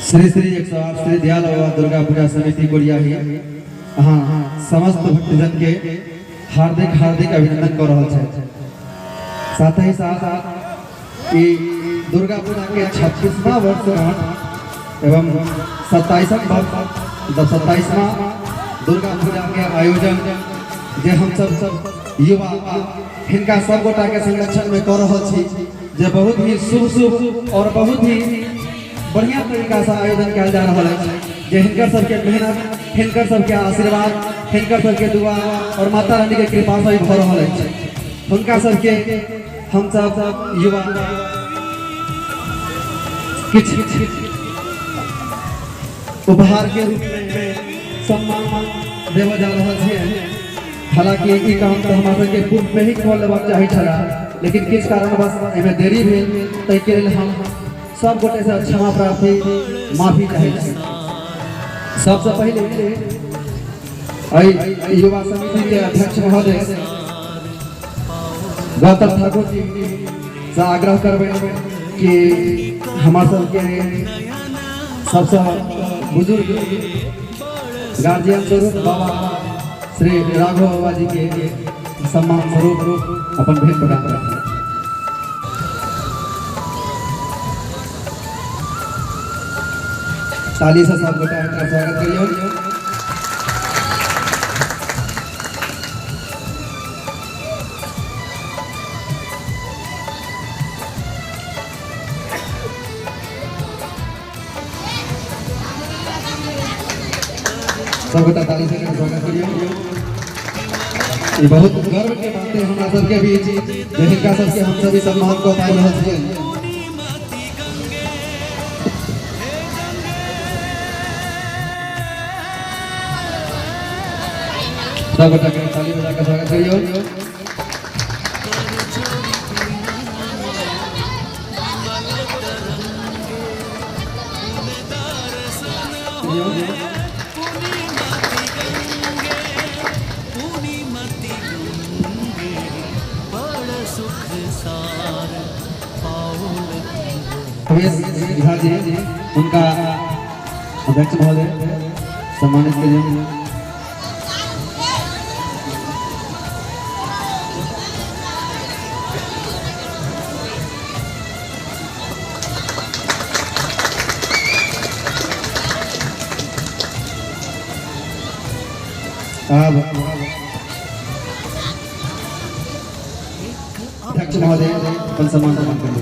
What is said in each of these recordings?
श्री श्री 108 श्री दयाल बाबा दुर्गा पूजा समिति कोरियाही अहाँ समस्त भक्तजन के हार्दिक हार्दिक अभिनंदन कर रहल छथि। साथ ही साथ ई दुर्गा पूजा के 26वां वर्षगांठ एवं 27वां वर्ष मतलब 27वां दुर्गा पूजा के आयोजन जे हम सब युवा हिनका सब गोटा के संरक्षण में कर रहल छी, जे बहुत ही शुभ शुभ और बहुत ही बढ़िया तरीका से आयोजन कयल जा रहल अछि, जे हिनकर सबके मेहनत, हिनकर सबके आशीर्वाद, हिनकर सबके दुआ और माता रानी के कृपा से भऽ रहल अछि। हुनका सबके हम सब युवा किछु उपहार के रूप में सम्मान देबऽ जा रहल छियै। हालांकि ई काम तऽ हमरा सबके पूर्व में ही कऽ लेबाक चाही छला, लेकिन किछु कारणवश एहिमे देरी भेल, ताहिके लेल हम सब गोटे से क्षमा प्रार्थी माफी चाहै छी। सबसे पहिले एहि युवा समिति के अध्यक्ष महोदय गौतम ठाकुर जी से आग्रह करबै कि हमर सबके सबसे बुजुर्ग गार्जियन स्वरूप बाबा श्री राघव बाबा जी के सम्मान स्वरूप अपन भेंट प्रदान करथिन। ताली से सब गोटा हिनकर स्वागत करियौ। सब गोटा ताली से हिनकर स्वागत करियौ। ई बहुत गर्व के बात है हमरा सबके बीच जे हिनका सबके हम सभी सम्मान कऽ पाबि रहल छियै। सब गोटा के ताली बजा के स्वागत करियौ। प्रवेश झा जी उनका अध्यक्ष महोदय सम्मानित करिए। अब अध्यक्ष महोदय अपन सम्मान प्रदान करिए।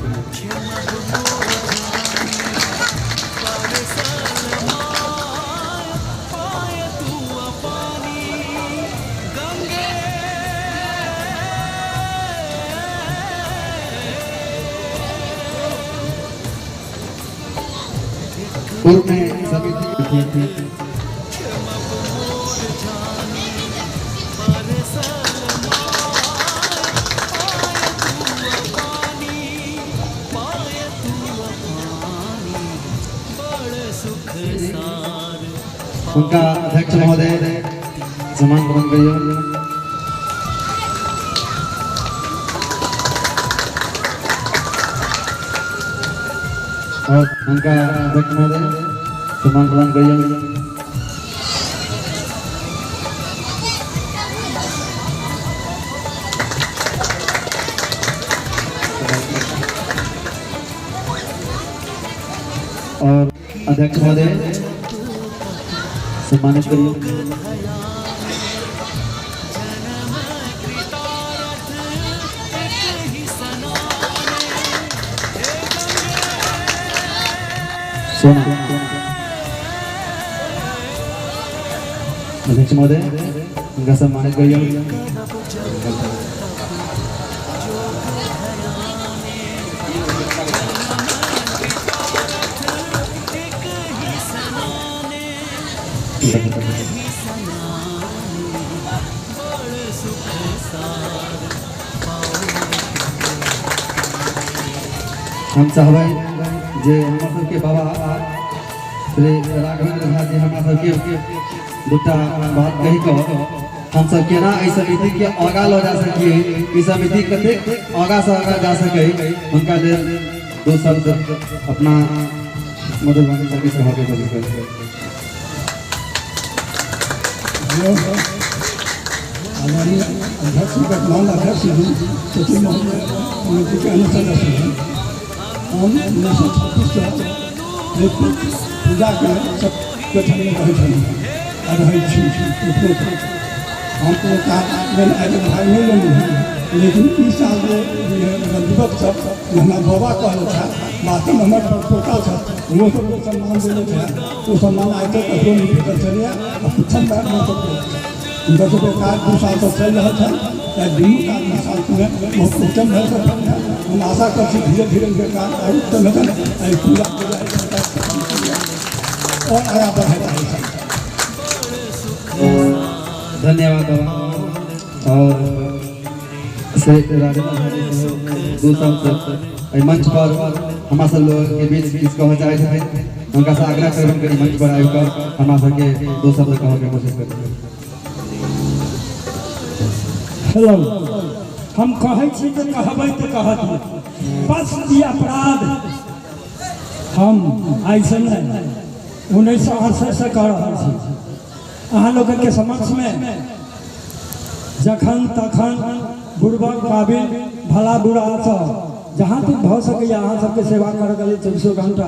पूर्व में समिति उनका अध्यक्ष महोदय सम्मान प्रदान करिए। और उनका अध्यक्ष महोदय सम्मान प्रदान करिए। और अध्यक्ष महोदय सम्मानित करिए। सोना अध्यक्ष महोदय उनका सम्मानित करिए। हम चाहबै जे हमर सबके बाबा श्री राघवेंद्र झा जी हमरा सबके दूटा बात कहि कऽ हम सब केना एहि समिति के आगा लऽ जा सकिए, ई समिति कतेक आगा से आगा जा सके, हुनका लेल दो शब्द अपना मधुर वाणी से किछु कहऽके कोशिश करै। आदरणीय अध्यक्ष, वर्तमान अध्यक्ष जी, सचिव महोदय, समिति के अन्य सदस्य हैं। हम 1936 से पूजाके सब गठनमे रहै छलहुँ आ रहै छी। हम कोनो काज लेल आइ तक भाग नहि लेलहुँ हँ, लेकिन ई साल जे युवक सब हमरा बाबा कहले छथि, वास्तवमे हमर पोता छथि, हमरो सबके सम्मान देने छथि। ओ सम्मान आइ तक ककरो नहि भेटल छलैए आ प्रथम बार सबके हुनकर सबके काज 2 सालसँ चलि रहल छनि। दुनू काजमे सालमे बहुत उत्तम भऽ सकल है। हम आशा करै छी धीरे धीरे हुनकर काज आर उत्तम हेतनि, एहि पूजा और आगाँ बढ़ै चाहै छथि। धन्यवाद बाबा। और श्री राजेंद्र झा जी सेहो 2 शब्द एहि मंच पर हमरा सब लोग के बीच किछु कहऽ चाहै छथिन। हुनका से आग्रह करबनि कनि मंच पर आबि कऽ हमरा सबके 2 शब्द कहऽ के कोशिश करबै। हेलो, हम कहै छी तऽ कहबै तऽ कहत, बस ई अपराध हम आइसँ नहि 1968 से कऽ रहल छी। अहाँ लोगके समक्षमे जखन तखन बुड़बक काबिल भला बुरा सब जहाँ तक भऽ सकैए अहाँ सबके सेवा करऽके लेल 24 घंटा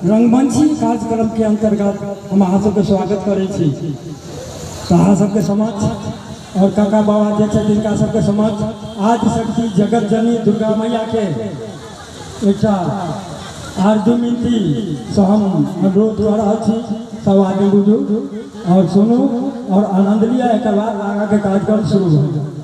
रंगमंची कार्यक्रमके अंतर्गत हम अहाँ सबके स्वागत करै छी। तऽ अहाँ सबके समक्ष और काका बाबा जे छथि तिनका सबके समक्ष आदि शक्ति जगत जननी दुर्गा मैया के एकटा आरजू मिनती से हम अनुरोध कऽ रहल छी, सब आदमी बुझू और सुनू और आनंद लिअ। एकर बाद आगाँके कार्यक्रम शुरू भऽ जायत।